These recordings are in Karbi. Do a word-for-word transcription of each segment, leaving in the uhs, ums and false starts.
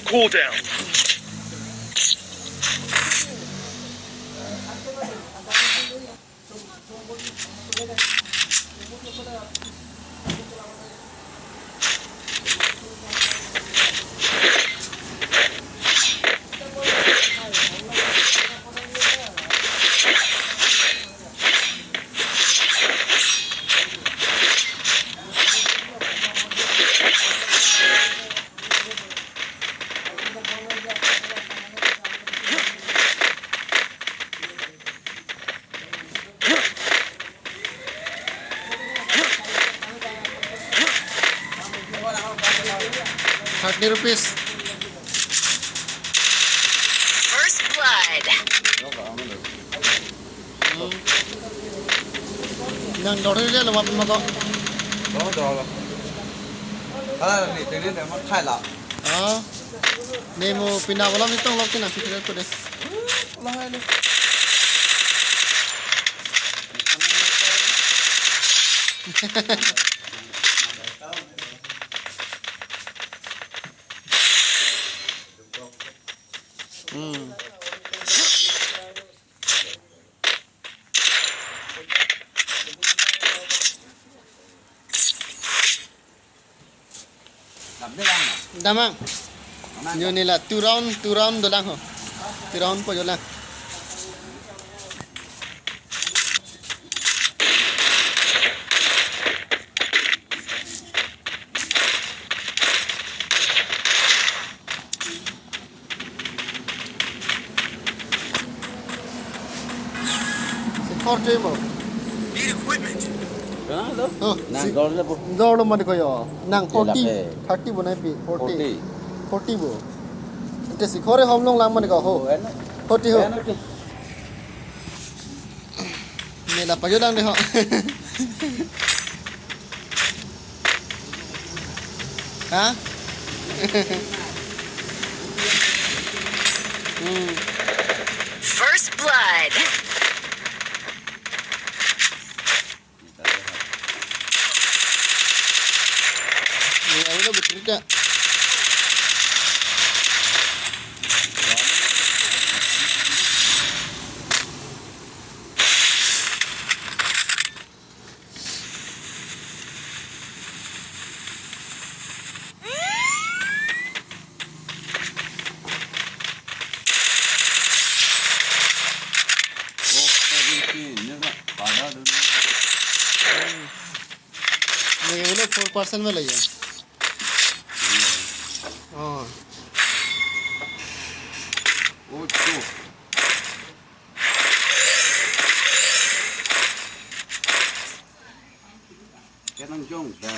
Cool down. Thirty rupees. First blood. Nang dor le lo map ma ko. Dor, dor. Hala ni tene de ma khai la. Ah. Ne mo pina wala ni tong lok tina pikir ko de. Wala hai le. Hmm. Damang. Nyo nila two round, two round dolang ho. Two round po dolang. Sikhor choi mo. Need equipment. Kena lo? Oh, nang si dor le po. Dor lo mane ko yo. Nang forty, thirty bo nai pi, forty. Forty. Forty bo. Ante sikhor e hom long lang mane ko ho. Oh, ena. Forty ho. Ena ke. Ne la pajo dang de ho. Ha? Hmm. First blood. Ni, ayo lo betul tak? Ni ulo four percent में लगे। हाँ। Oh, tuh. Kenang jong, dah.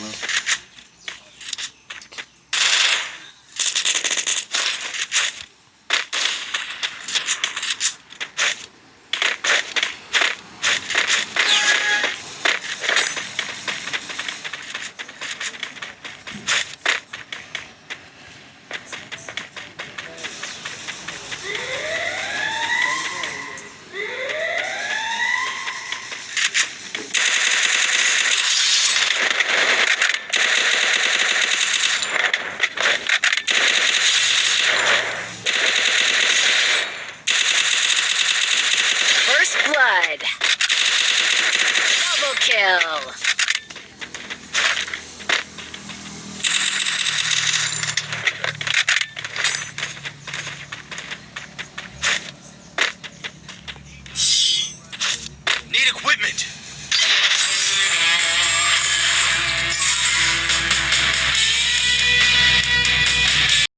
First blood. Double kill.